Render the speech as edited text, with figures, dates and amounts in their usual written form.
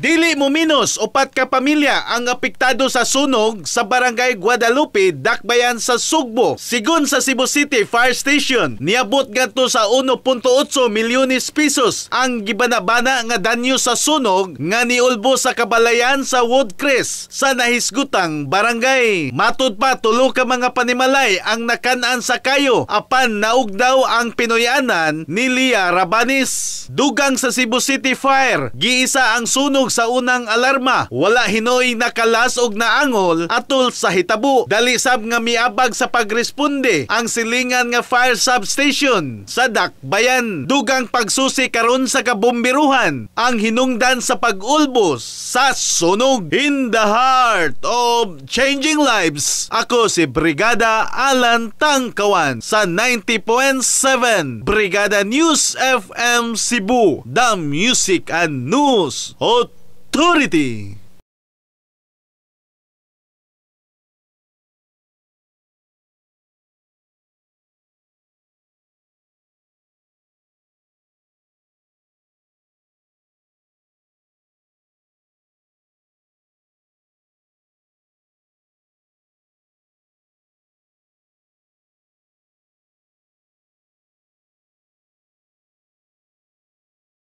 Dili mo minos 4 ka pamilya ang apektado sa sunog sa Barangay Guadalupe, Dakbayan sa Sugbo. Sigon sa Cebu City Fire Station, niabot ngadto sa 1.8 milyones pesos ang gibanabana nga danyo sa sunog nga niulbo sa kabalayan sa Woodcrest sa nahisgutang barangay. Matud pa, 3 ka mga panimalay ang nakan-an sa kayo apan naug daw ang Pinoyanan ni Lia Rabanis. Dugang sa Cebu City Fire, giisa ang sunog sa unang alarma. Wala hinoy nakalas og naangol atol sa hitabo. Dali sab nga miabag sa pagresponde ang silingan nga fire substation sa Dakbayan. Dugang pagsusi karon sa kabomberuhan ang hinungdan sa pag-ulbos sa sunog. In the heart of changing lives, ako si Brigada Alan Tangkawan sa 90.7 Brigada News FM Cebu, the Music and News Authority.